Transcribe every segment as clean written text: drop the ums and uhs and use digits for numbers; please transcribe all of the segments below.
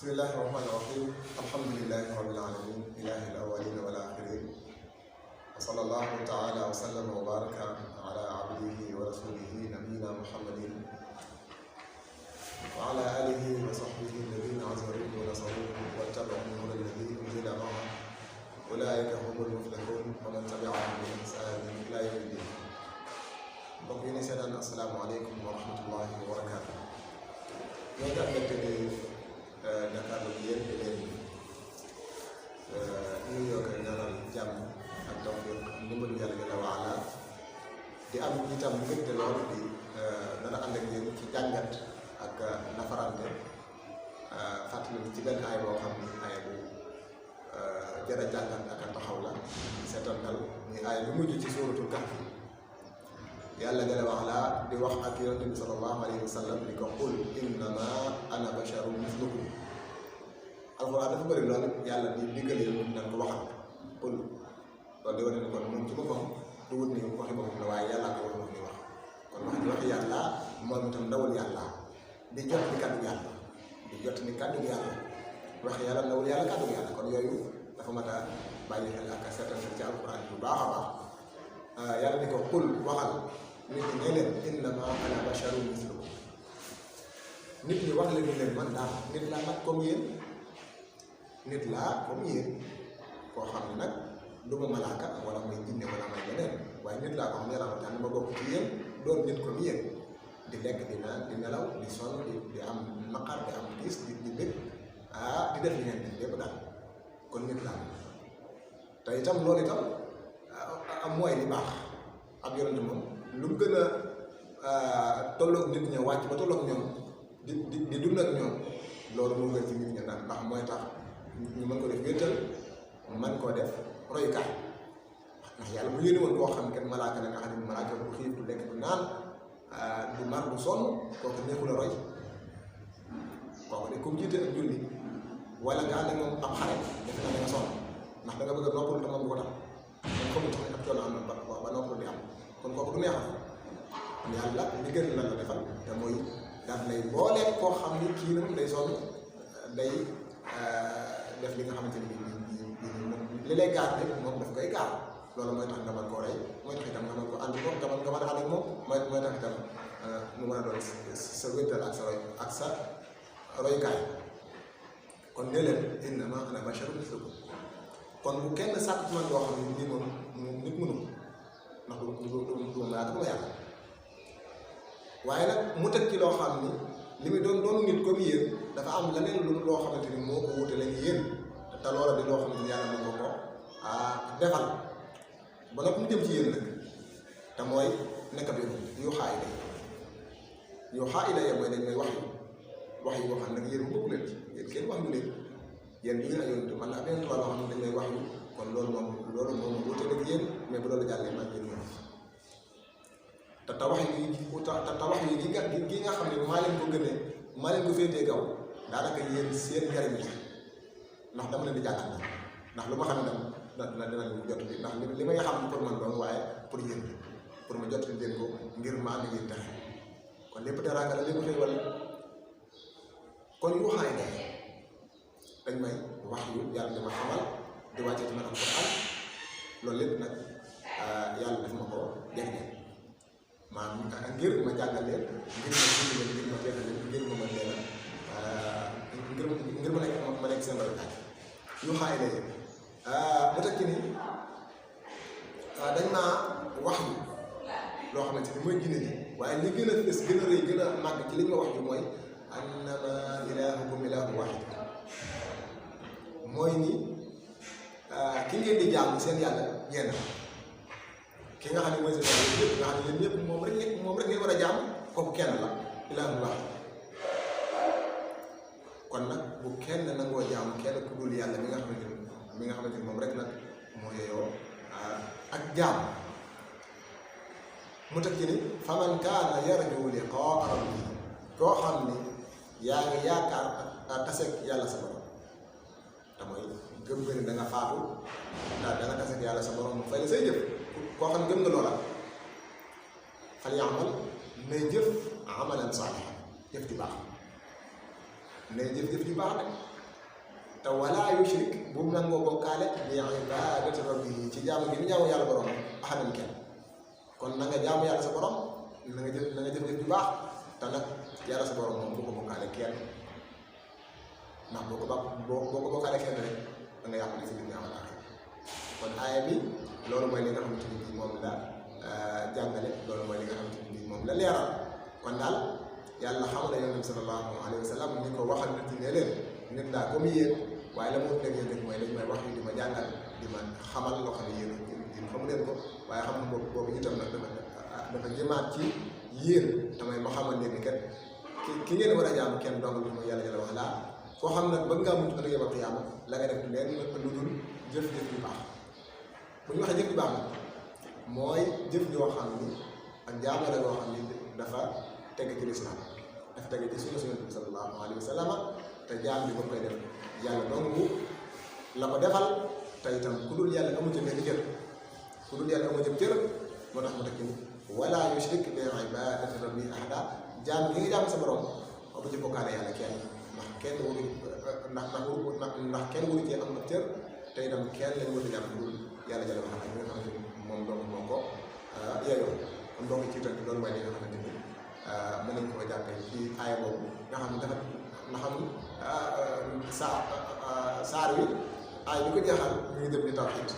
bismillahi rahmani rahim alhamdulillahi rabbil alamin ilahi al-awwalin wal akhirin wa sallallahu ta'ala wa sallama wa baraka ala abdihi wa rasulihi nabiyyina muhammadin wa ala alihi wa sahbihi alladhina azzaruhu wa nasaruhu wa tabi'u nura alladhi unzila ma'ahu ulaika humul muflihun wa man tabi'ahum bi ihsanin ila yawmi ddin. mbokk yi ni seetaan assalaamu aleykum wa rahmatullahi wa barakatuh. ñoo ngi àndante ni Dakar ak yéen di leen New York ñaanal jàmm ak tawfiq ndimbalu yàlla jalla wa ala di am itam mbégte lool di dana ànd ak yéen ci jàngat ak nafarante fàttali ci benn aay boo xam ni aay bu jara jàngat ak taxaw la seetantal muy aay bu mujj ci suuratul Kahf. yàlla jalla wa ala di wax ak yonent bi sallallahu alayhi wa sallam di ko qul innama ana basharun mislukum. alxuraan dafa bëri loolu yàlla di diggal yoon naan ko waxal qul loolu di wane ni kon moom ci boppam du wut ni waxi boppam la waaye yàllaa ko wax ni wax kon wax di waxi yàlla moom itam ndawul yàlla di jot ni kàddu yàlla di jot ni kàddu yàlla waxi yàlla ndawul yàlla kàddu yàlla kon yooyu dafa mat a bàyyi xel ak seetal ci alxuraan bu baax a baax. yàlla ni ko qul waxal nit ñi ne leen innama ana basharun mislukum. nit ñi wax leen ni leen man daal nit laa nag comme yéen nit laa comme yéen koo xam ne nag du ma malaaka wala may jinne wala may leneen waaye nit laa ko xam ne yàlla ma tànn ma bokk ci yéen doon nit comme yéen di lekk di naan di nelaw di sonn di am naqar di am gis di bëgg di def li ngeen def lépp daal kon nit laa te itam loolu itam am mooy li baax ab yonent moom lu mu gën a tolloog nit ña wàcc ba tolloog ñoom di dund ak ñoom loolu moo gën ci nit ña naan ndax mooy tax ñu mën ko def wéttal mën koo def royukaay ndax yàlla bu yéene woon koo xam kenn malaaka la nga xam ne malaaka bu xiif du lekk du naan du mar du sonn kooku nekkul a roy kooku de comme jiite ak julli wala nga ànd ak moom ab xare defe naa da nga sonn ndax da nga bëgg a noppalu te moom du ko tax kon xamul sax ne ab coono am na ba noppalu di am kon kooku du neexal yàlla li gën lan la defal te mooy daal lay booleeg koo xam ni kii nag day sonn day def li nga xamante ni moom li lay gaar rek moom daf koy gaar loolu mooy tax nga mën koo rey mooy tax itam nga mën ko ànd ko nga mën a ànd ak moom mooy tax itam mu mën a doon sa wéttal ak sa royukaay. kon ne leen innama ana basharun mislukum kon bu kenn sàkk ci man doo xam ne nii moom nit mënu ndax du ma malaaka du ma yàlla waaye nag mu teg ci loo xam ni li muy doon nit comme yéen dafa am leneen loo xamante ni moo ko wute la yéen te loola di loo xamante ni yàlla mën nga ko defal ba noppi mu jëm ci yéen nag te mooy nekk bi yuuxaa ilayya mooy dañ may wax yi boo xam nag yéen mu bokk leen ci yéen kenn wax ñu leen yéen bi ngeen ayoon man la benn tubaab boo xam ne dañ may wax yu kon loolu moom wute nag yéen mais bu loolu jàllee man yéen ñoom te tawax yi gi nga xam ne maa leen ko gënee maa leen ko féetee kaw daanaka yéen seen njariñ la ndax dama leen di jàngal ndax lu ma xam ne dina jot bi ndax li may xam pour man doon waaye pour yéen pour ma jot leen ko ngir ma ànd yéen taxe kon lépp teraanga la lépp xéewal kon yu xaay dañ may wax yu yàlla dama xamal di wàccee ci man alquran loolu lépp nag yàlla daf ma ko jagleel ngir ma jàngal leen ngir ma dund leen ngir ma jeexal leen ngir ma mën leen ngir ma nekk seen royukaay yu xaay day mu teg ci ni dañ maa wax yu loo xamante ni mooy jinne ji waaye li gën a fës gën a rëy gën a màgg ci li ñu wax yu mooy annama ilaahukum ilaahun waahid mooy ni ki ngeen di jaamu seen yàlla yenn ki nga xam ne mooy seen yàlla yëpp nga xam ne yéen ñëpp moom rek ngeen war a jaamu kooku kenn la ilaahun waahid kon nag bu kenn nangoo jaamu kenn ku dul yàlla mi nga xamante ni moom rek nag moo yeyoo ak jaamu mu teg ci ni faman kaana yarju liqaa rabbihi koo xam ni yaa ngi yaakaar taseeg yàlla sa borom te mooy gëm nga ni da nga faatu ndax da nga taseeg yàlla sa borom mu fay la say jëf koo xam gëm nga loola fal ya'mal nay jëf amalan saalihan jëf ju baax ne jëf-jëf ju baax de te wala yushrik bu mu nangoo bokkaale bi ibaadati rabbihi ci jaamu gi mu jaamu yàlla borom ahadan kenn kon na nga jaamu yàlla sa borom na nga jëf jëf ju baax te nag yàlla sa borom moom bu ko bokkaale kenn ndax boo ko bokkaale kenn rek da nga yàqule si dunya wal aaxira kon aaya bi loolu mooy li nga xamante ni bii moom la jàngale loolu mooy li nga xamante ni bii moom la leeral kon daal yàlla xamal na yonent bi sallallahu alayhi wa sallam ni ko waxal nit ñi ne leen nit laa comme yéen waaye la moo teg yéen rek mooy dañ may wax yi di ma jàngal di ma xamal loo xam ne yéen xamu leen ko waaye xam nga boobu itam nag dafa jëmaat ci yéen damay ma xamal leen ni kat ki ngeen war a jaamu kenn dong lu mooy yàlla jalla wax laa koo xam nag bëgg ngaa mucc ëllëg yawmal qiyaama la nga def leen lu dul jëf-jëf yu baax bu ñu waxee jëf yu baax nag mooy jëf yoo xam ni ak jaamu la yoo xam ni dafa teg ci lislaam dafa teg ci sunna Yonent bi sallallahu alayhi wa sallam te jaam bi ba koy def yàlla dong la ko defal te itam ku dul yàlla amu ci benn cër ku dul yàlla amu ci cër moo tax mu tekki wala yushrik bi ibadati rabbi ahada jaam li nga jaam sa borom bu ci bokkaale yàlla kenn ndax kenn waru ndax kenn waru cee am ak cër te itam kenn lañ war a jaam dul yàlla jalla wax nga xamante ni moom dong moo ko yeeyoo kon donc ci tënk loolu mooy li nga xamante ni mën nañ koo jàppee ci aaya boobu nga xam ne dafa nga xam saar wi aay bi ko jeexal ñu ngi jëm ci tawxiid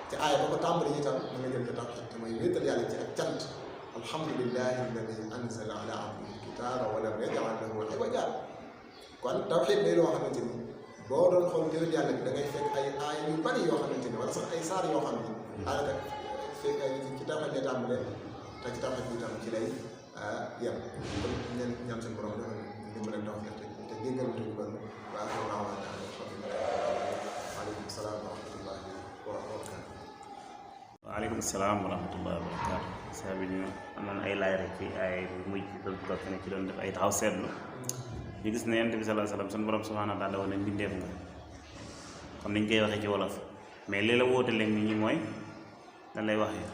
te aaya ba ko tàmbali itam mu nga jëm ci tawxiid te mooy wéetal yàlla ci ak cant alhamdulillahi alladi anzala ala abdihi alkitaaba wa lam yaj'al lahu iwaja kon tawxiid day loo xamante ni boo doon xool téere yàlla bi da ngay fekk ay aay yu bari yoo xamante ni wala sax ay saar yoo xam ni daanaka fekk ay ci tawxiid lay tàmbalee te ci tawxiid bi itam ci lay yem kon ñaan seen borom dafa dimbalal tawfiq te déggal te ñu bëgg waa ko naa waa naa waaleykum salaam wa rahmatullahi wa barakatuh waaleykum salaam wa rahmatullahi wa barakatuh saa bi ñu amoon ay laaj rek ci ay mujj doon toog ne ci doon def ay taxaw seetlu ñu gis ne Yonent bi sallallahu alayhi wa sallam suñu borom subhanahu wa taala woon ne mbindeef nga comme niñ koy waxee ci wolof mais li la wóote leen nit ñi mooy dañ lay waxee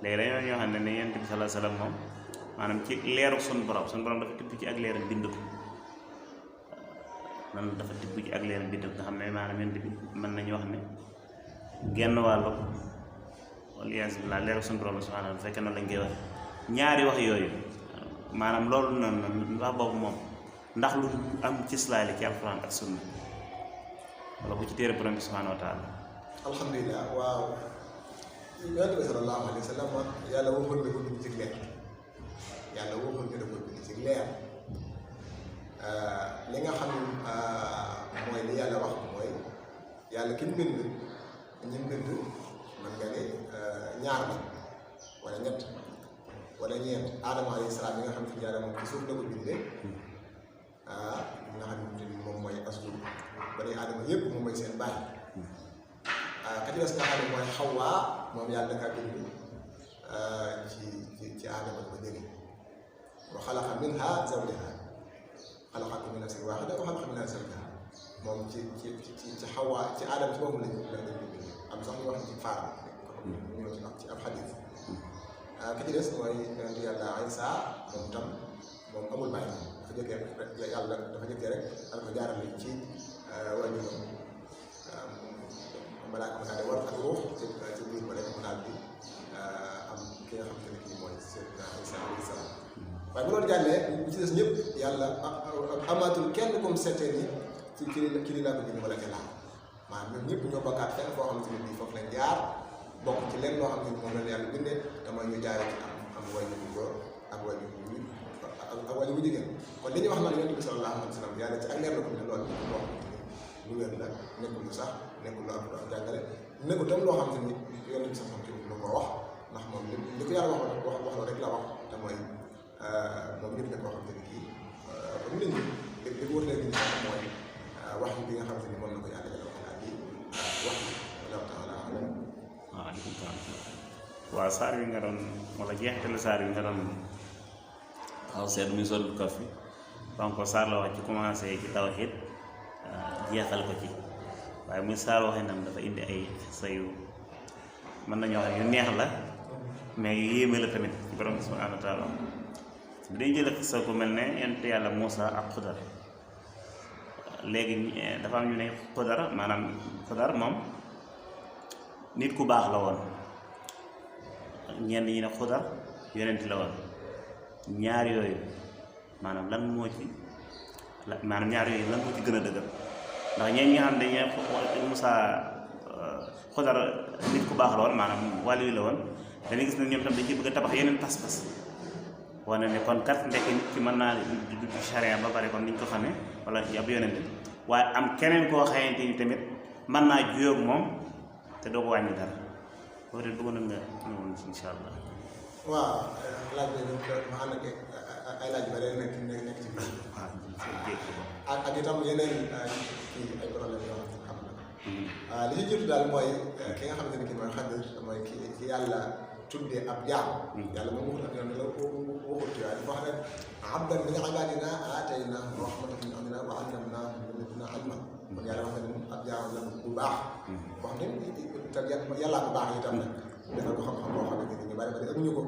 léegi dañoo ñoo xam ne ne Yonent bi sallallahu alayhi wa sallam moom maanaam ci leeru suñu borom dafa tibb ci ak leeram bind ko man dafa tibb ci ak leeram bind ko nga xam ne maanaam Yonent bi mën nañu wax ne genn wàllu waliyaas billah leeru suñu borom subhanahu bu fekkee noonu lañ koy wax ñaari wax yooyu maanaam loolu noonu wax boobu moom ndax lu am ci islaam ci alquran ak sunna wala bu ci téere borom bi subhanahu wa taala alhamdulilah waaw Yonent bi sallallahu alayhi wa sallam yàlla waxoon na ko bind ci leer yàlla waxoon ne da koy bind ci leer li nga xam mooy li yàlla wax mooy yàlla ki mu bind ñi bind mën nga ne ñaar la wala ñett wala ñeent Adama alayhi salaam yi nga xam ne yàlla moom ci suuf la ko bindee nga xam ne moom mooy aslu ba ne Adama yëpp moom mooy seen baay ka ci des nga xam ne mooy Xawaa moom yàlla da kaa bind ci Adama ko jóge wa xalaqa minha zawjaha xalaqakum min nafsin waahida wa xalaqa minha zawjaha moom ci Xawaa ci Adama ci boobu lañ am sax ñu wax ci faar ñëw ci ab xadis ka ci des mooy yonent yàlla Isa moom tam moom amul bàyyi dafa jëkkee rek yàlla dafa jëkkee rek dafa ko jaarale ci waajuram malaaka ma daal di war ak ruux ci biir ba rek mu daal di am ki nga xamante ne kii mooy Seydina Isa alayhi salaam waaye bu loolu jàllee ñu ci des ñëpp yàlla amaatul kenn comme seeteen yi ci li laa ko bind wala ca laa maanaam ñoom ñëpp ñoo bokkaat fenn foo xamante ne bii foofu lañ jaar bokk ci lenn loo xam ne moom la yàlla bindee te mooy ñu jaaree ci am wàllu bu góor ak wàllu bu wàllu bu jigéen kon li ñuy wax naan Yonent bi sallallahu alayhi wa sallam yàlla ci ak leer la ko bindee loolu ñu bokk lu wér la nekkul lu sax nekkul lu am jàngale nekkul tam loo xam ne ni Yonent bi sax moom ci lu ko wax ndax moom li ko yàlla wax rek la wax te mooy moom nit la koo xam ne ni kii comme nit ñi li ko wër léegi ni sax mooy wax bi nga xam ne ni moom la ko yàlla jël wax bi wax wallahu taala alam waaleykum salaam waaw saar wi nga doon wala jeexitalu saar wi nga doon xaw seet muy sol kaf fi donc saar la wax ci commencé ci tawhid jeexal ko ci waaye muy saar waxee nam dafa indi ay xisa yu mën nañu wax yu neex la mais yu yéeme la tamit ci borom subhanahu wa taala bi dañ jël xisa ku mel ne yonent yàlla Muusa ak Xudar léegi dafa am ñu ne Xudar maanaam Xudar moom nit ku baax la woon ñenn ñi ne Xudar yonent la woon ñaar yooyu maanaam lan moo ci maanaam ñaar yooyu lan moo ci gën a dëgër ndax ñeen ñi nga xam ne dañuy Moussa Xudar nit ku baax la woon maanaam wàllu yi la woon dañuy gis ne ñoom tam dañ ci bëgg a tabax yeneen pas-pas wane ne kon kat ndekk nit ki mën naa du charia ba pare kon niñ ko xamee wala ci ab yonent waaye am keneen koo xamante ni tamit mën naa juyoog moom te doo ko wàññi dara boo dee bëggoon nga ñëwoon insha allah. waaw laaj bi ma ànd ak ay laaj yu bëri nekk ci biir. waaw ak itam yeneen kii ay problème yoo xam na li ci jiitu daal mooy ki nga xamante ne kii mooy Xadir mooy ki yàlla tuddee ab jaam. yàlla moom waxut ak yoon la waxut waaye dafa wax ne abdan min ibadina aataynaahu rahmatan min amrina wa allamnaahu min ladunna ilman kon yàlla wax ne moom ab jaam la bu baax boo xam ne te yàllaa bu baax itam nag defal ko xam-xam boo xamante ne ñu bari bari amuñu ko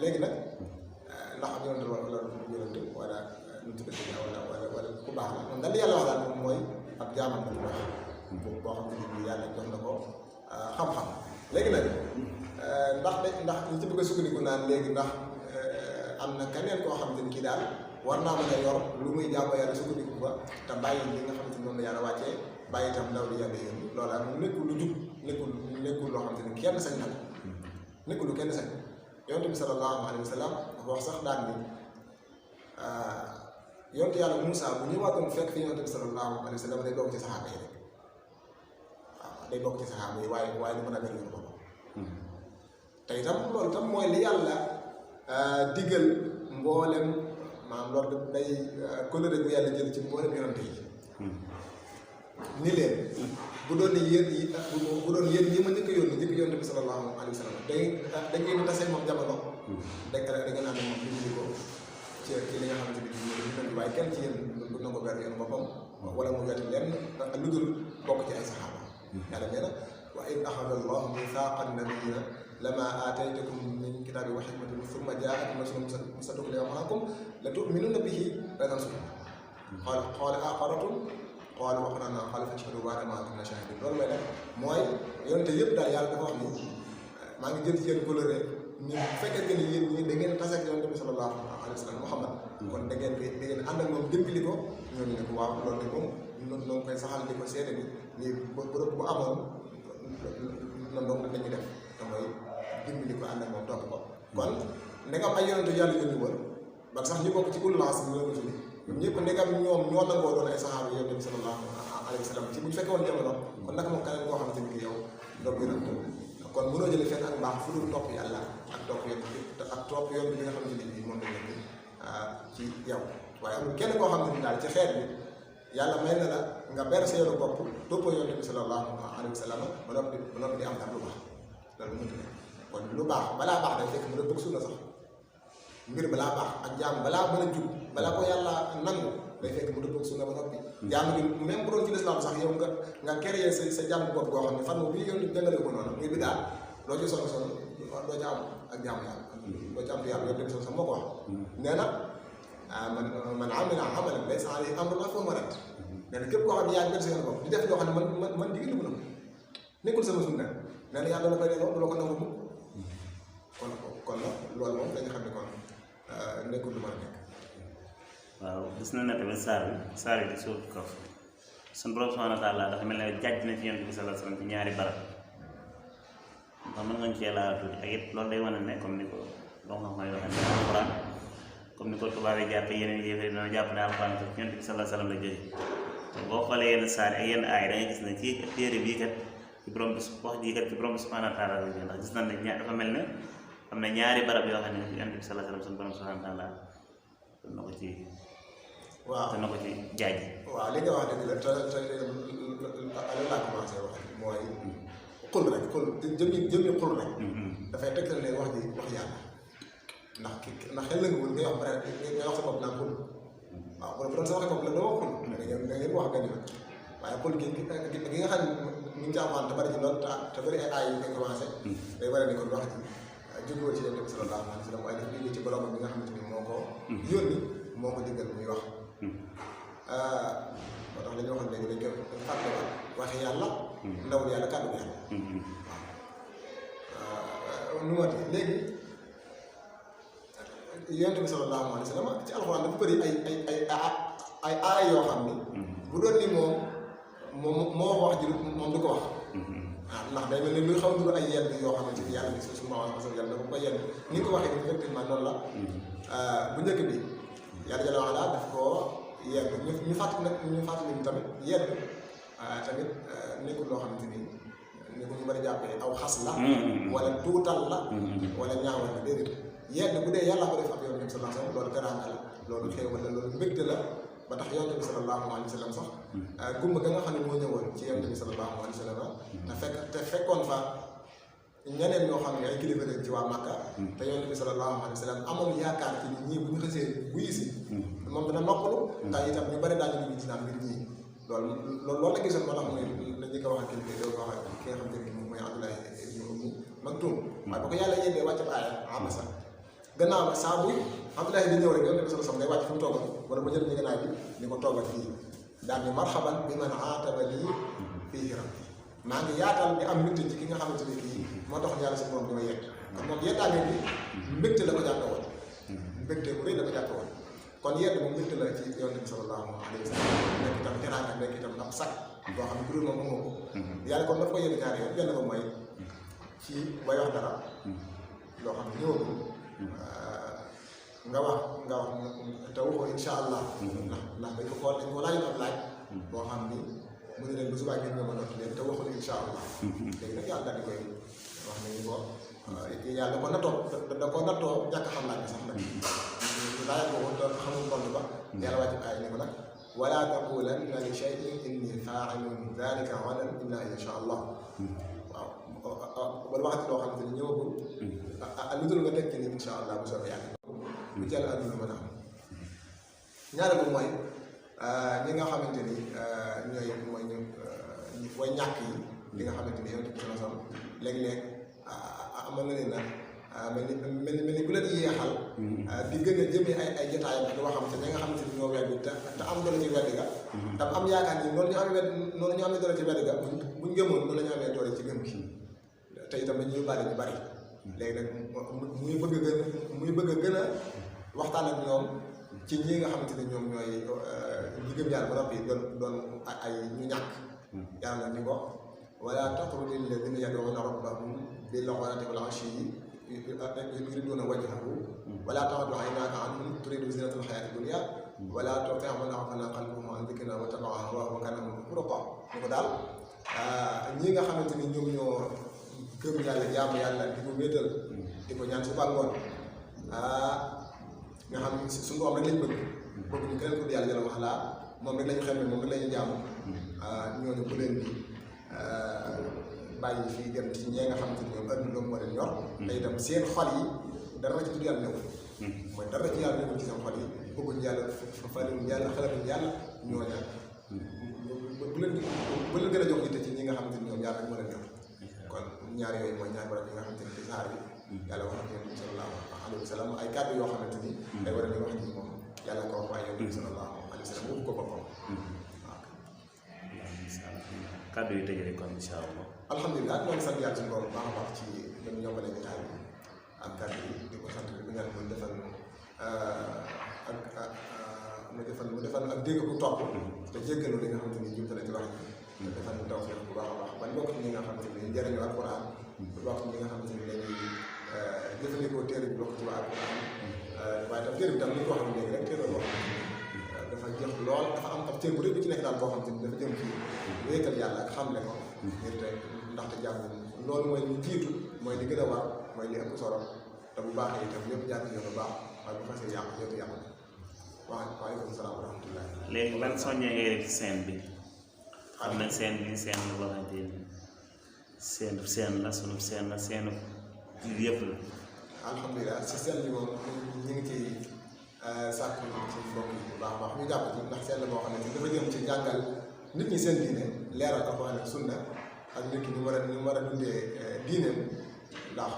léegi nag ndax am yonent wala yonent wala nu mu tuddati wala ku baax la moom daal li yàlla wax daal moom mooy ab jaamam la bu baax boo xam ne ni yàlla jox na ko xam-xam léegi nag ndax li ci bëgg a sukkandiku naan léegi ndax am na keneen koo xamante ni kii daal war naa mën a yor lu muy jàpp yàlla sukkandiku ba te bàyyi li nga xamante ni moom la yàlla wàccee bàyyi itam ndaw li yàlla yéen loolu moom nekkul lu jub nekkul loo xamante ni kenn sañ na ko nekkul lu kenn sañ yonent bi sallallahu alayhi wa sallam dafa wax sax daan ni yonent yàlla Moussa bu ñëwaatoon fekk fi yonent bi sallallahu alayhi wa sallam day bokk ci saxaaba yi rek waaw day bokk ci saxaaba yi waaye du mën a gën yoon boppam te itam loolu itam mooy li yàlla digal mboolem maanaam loolu day kóllëre bu yàlla jël ci mboolem yonent yi ni leen bu doon yéen ñi ma njëkk a yónni bi sallallahu alayhi wa sallam da ngeen tase moom jamono da ngeen ànd moom li ko ci li nga xamante ni waaye kenn ci yéen du nangu ber yoon boppam wala mu wetu lenn lu dul bokk ci ay saxaaba yàlla nee na wa id axada allahu mithaqa nabiyina lama aataytukum min kitaabin wa hikmatin thumma jaa'akum rasulun musaddiqun limaa ma'akum la tu'minunna bihi wa tansurunnahu qaala aqarrtum qaalu aqrarnaa qaala fashhadu wa ana ma'akum shahiidun loolu mooy nag mooy yonente yëpp daal yàlla dafa wax ni maa ngi jël ci yéen kóllëre ni bu fekkee ni yéen ñi da ngeen tase ak yonente bi sallallahu alayhi wa sallam Muhammad kon da ngeen ànd ak moom dimbali ko ñooñu ne ko waaw loolu de moom noonu koy saxal di ko seede ni nii bu amoon noonu donc dañuy def te mooy dimbali ko ànd ak moom topp ko kon ndegam ay yonente yàlla yónni woon ba sax ñu bokk ci ululaas bi ñoo rusuli ñoom ñëpp ndegam ñoom ñoo nangoo doon ay saxaaba yonente bi sallallahu alayhi wa sallam ci bu ñu fekkee woon jamono kon naka moom keneen koo xamante ni yow doog yonente kon mënoo jëlee fenn ak mbaax fu dul topp yàlla ak topp yoon bi nga xamante ni bii moom lañ nekk ci yow waaye amul kenn koo xamante ni daal ci xeet bi yàlla may na la nga ber sa yoonu bopp toppoo yonent bi sallallahu alayhi wa sallam ba noppi di am dara lu baax loolu mënut ne kon lu baax balaa baax day fekk mu def bëgg sunna sax mbir balaa baax ak jaam balaa mën a jub balaa ko yàlla nangu day fekk mu def bëgg sunna ba noppi jaam gi même bu doon ci lislaam sax yow nga créé sa jaam bopp boo xam ne fan bii yow jàngale ko noonu muy bi daal loo ci sonn doo ca am ak jaam yàlla doo ca am yàlla yow tamit sax moo ko wax nee na man amila amalan laysa alayhi amrunaa fahuwa radd nee na képp koo xam ne yaa ngi ber sa yoon bopp di def loo xam ne man digg na nekkul sama sunna nee na yàlla la koy delloo du la ko nangu mukk kon loolu moom dañu xam ne kon nekkul lu mën a nekk. waaw gis na ne tamit saar yi di suuf kaf suñu borom subhaanahu wa taala dafa mel ne jàjj na ci yonent bi sallallahu alayhi wa sallam ci ñaari barab ndax mën nga cee laa tuuti ak it loolu day wane ne comme ni ko donc mooy waxee ne alxuraan comme ni ko tubaab yi jàppee yeneen yëf yi dina jàpp ne alxuraan te yonent bi sallallahu alayhi wa sallam la jógee te boo xoolee yenn saar ak yenn aay da ngay gis ne kii téere bii kat ci borom bi wax jii kat ci borom bi subhaanahu wa taala la jógee ndax gis nañ ne dafa mel ne am na ñaari barab yoo xam ne yonent bi sallallahu alayhi wa sallam suñu borom subhaanahu wa taala na ko ci waaw te na ko ci jaaj. waaw li nga wax dëgg la te ala laa commencé wax mooy xul rek xul jëmmi xul rek dafay tegtal ne wax yàlla ndax xel la nga wul ngay wax pare ngay wax sa bopp naa xul waaw bu doon sa waxee bopp la doo wax xul da ngeen wax benn yoon waaye xul gi nga xam ne ñu ngi ci amaan te bari ci loolu te bari ay aay yu koy commencé day war a ne kon wax ji jógewoo ci yonent bi sallallahu alayhi wa sallam waaye dafa jógee ci borom bi nga xamante ni moo ko yónni moo ko digal muy wax moo tax la ñu waxoon léegi dañ koy fàttaliwaat waxi yàlla ndawul yàlla kàddu yàlla waaw nu ma léegi yonent bi sallallahu alayhi wa sallam ci alxuraan dafa bëri ay aaya yoo xam ni bu doon ni moom moo wax ji moom du ko wax waaw ndax day mel ni luy xaw a dugg ay yenn yoo xamante ni yàlla ni su ma wax yàlla dafa ko yenn ni nga ko waxee ni effectivement noonu la bu njëkk bi yàlla jalla wax daal daf koo yenn ñu fàttali ni tamit yenn tamit nekkul loo xamante ni ni ko ñu bari jàppee aw xas la wala tuutal la wala ñaawal la déedéet yenn bu dee yàlla ko def ak yonent bi sallallahu alayhi wa sallam loolu garaanga la loolu xéewal la loolu mbégte la ba tax yonent bi sallallahu alayhi wa sallam sax gumba ga nga xam ne moo ñëwoon ci yonent bi sallallahu alayhi wa sallam te fekkoon fa ñeneen ñoo xam ne ay kilifa lañ ci waa Makka te yonent bi sallallahu alayhi wa sallam amoon yaakaar ci ñii bu ñu xasee wuyu si moom dina noppalu te itam ñu bari daañu dugg ci naan mbir ñii loolu la gisoon moo tax mu ne la ñu ko wax ak kilifa doo ko wax ki nga xam ne moom mooy Abdoulaye ibn Ummi Maktum waaye ba ko yàlla yéndee wàcc ba aaya amasa gannaaw ba saa bu Abdoulaye di ñëw rek yonent bi sallallahu alayhi wa sallam day wàcc fi mu toogal wala ba jël njëgënaay bi ni ko toogal fii daal ni marhaban bi man aataba lii fii rabbi maa ngi yaatal di am mbégte ci ki nga xamante ne kii moo tax yàlla si moom di ma yegg kon moom yeddaange bi mbégte la ko jàppe woon mbégte bu rëy la ko jàppe woon kon yedd moom mbégte la ci yonent bi sallallahu alayhi wa sallam nekk itam teraanga nekk itam ab sac boo xam ne bu dul moom amoo ko yàlla kon daf ko yedd ñaari yoon benn ko mooy ci bay wax dara loo xam ne ñëwagul nga wax te waxoo insha allah ndax dañ ko laajoon ab laaj boo xam ni mu ne leen bu subaa ngeen ñëw ma noppi leen te waxul insha allah léegi nag yàlla daal di koy wax ne ñu ko yàlla ko nattoo da ko nattoo ñàkk xam laaj bi sax nag laaj boobu da xamul tontu ba yàlla wàcc ay ni ko nag wala taqulanna li shay'in inni fa'ilun dhalika ghadan illa insha allah waaw wala waxati loo xamante ni ñëwagul lu dul nga teg ci ni insha allah bu soobee yàlla lu jàll àdduna mën a am ñaareel bi mooy ñi nga xamante ni mooy ñu way ñàkk yi li nga xamante ni yow ci sama sam léeg-léeg amal na leen nag mel ni ku leen yéexal di gën a jëmee ay jotaayam ak waxam te ñi nga xamante ni ñoo weddi te am doole ci weddi ga tam am yaakaar ni noonu ñu amee doole ci weddi ga buñ gëmoon noonu la ñu amee doole ci gëm gi te itam dañuy yóbbaale ñu bari léegi nag muy bëgg a gën a waxtaan ak ñoom ci ñi nga xamante ni ñoom ñooy ñi gëm yàlla ba noppi doon ay ñu ñàkk yàlla ni ko wala tatrudi alladina yad'una rabbahum bil ghadati wal ashiyyi yuriduna wajhahu wala ta'du aynaka anhum turidu zinata al hayati dunya wala tuti' man aghfalna qalbuhu an dhikrina wa taba'a hawahu wa kana furqa ni ko daal ñi nga xamante ni ñoom ñoo gëm yàlla jaamu yàlla di ko wéetal di ko ñaan suba ngoon nga xam ne suñu borom rek lañ bëgg ñu keneen ko yàlla jëla wax laa moom rek lañu xamee moom rek lañu jaamu ñooñu bu leen di bàyyi fii dem ci ñee nga xamante ni ñoom adduna moo leen ñor te itam seen xol yi dara ci tudd yàlla ñëw mooy dara ci yàlla ñëw ci seen xol yi bëgguñ yàlla faluñ yàlla xalaatuñ yàlla ñooña bu leen gën a jox yitte ci ñi nga xamante ni ñoom yàlla moo leen ñor kon ñaar yooyu mooy ñaar barab yi nga xamante ni ci saar bi yàlla wax ak yonent bi sallallahu alayhi wa sallam ay kàddu yoo xamante ni day war a wax ni moom yàlla ko wax waaye yonent bi sallallahu alayhi wa sallam waxu ko boppam waaw kàddu yu tëjee kon incha allah alhamdulilah ñoo ngi sant yàlla suñu borom baax a baax ci ñoom ñoo ko nekk taal bi ak kàddu yi di ko sant bi ñaan mu defal mu defal ak dégg ku topp te jéggalu li nga xamante ni jumte na ci wax te defal ñu tawfiq bu baax a baax ba bokk ci ñi nga xamante ni njëriñu alquran bokk ci ñi nga xamante ni dañuy jëfandikoo téere bi bokk ci waa alquran waaye tam téere bi tam ni ko waxee léegi rek téere boo xam dafa jëf lool dafa am ab téere bu rëy bi ci nekk daal boo xam te ni dafa jëm ci wéetal yàlla ak xamle ko ngir te ndaxte jàmm loolu mooy li jiitu mooy li gën a war mooy li ëpp solo te bu baaxee itam lépp jaar ci yoon bu baax waaye bu fasee yàqu lépp yàqu waaleykum salaam wa rahmatullah léegi ban soññee ngay def ci scène bi xam na scène bi scène la boo xamante ni scène la sunu scène la scène yëpp la alhamdulilah si scène bi moom ñu ngi ciy sàkku ci mbokk yi bu baax a baax ñu jàpp ci ndax scène la boo xam ne dafa jëm ci jàngal nit ñi seen diine leeral alxuraan ak sunna ak nit ki ñu war a dundee diineem ndax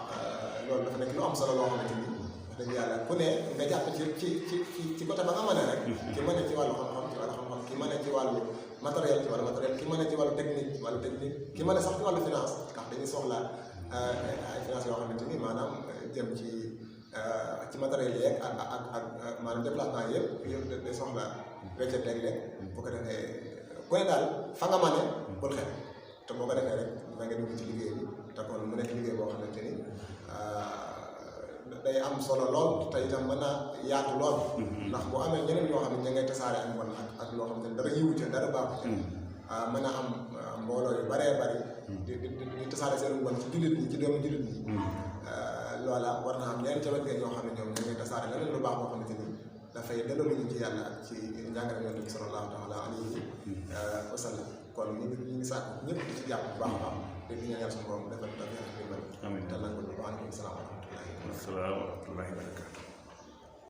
loolu dafa nekk lu am solo loo xamante ni wax dëgg yàlla ku ne nga jàpp ci côté ba nga mën a rek ki mën a ci wàllu xam-xam ki ki mën a ci wàllu matériel ci wàllu matériel ki mën a ci wàllu technique ki mën a sax ci wàllu finance ndax dañuy soxla ay finance yoo xamante ni maanaam jëm ci matériel yeeg ak maanaam déplacement yëpp day soxla weccet léeg-léeg bu ko defee ku ne daal fa nga mane bul xeeb te boo ko defee rek da nga dugg ci liggéey bi te kon mu nekk liggéey boo xamante ni day am solo lool te itam mën a yaatu lool ndax bu amee ñeneen ñoo xam ne ña ngay tasaare ak mbon ak loo xam ne dara yiwu ca dara baaxu ca mën a am mbooloo yu baree bari di tasaare seen mbon ci jullit ñi ci doomu jullit ñi loola war na am ñeneen ca wet ñoo xam ne ñoom ña ngay tasaare leneen lu baax boo xamante ni dafay delloo ñu ci yàlla ak ci njàngale Yonent bi sallallahu taala alayhi wa sallam kon ñu ngi sàkk ñëpp di ci jàpp bu baax a baax di ñaanal suñu borom defal tawfiq ak ndimbal te nangul waaleykum salaam wa rahmatullahi wa barakatuh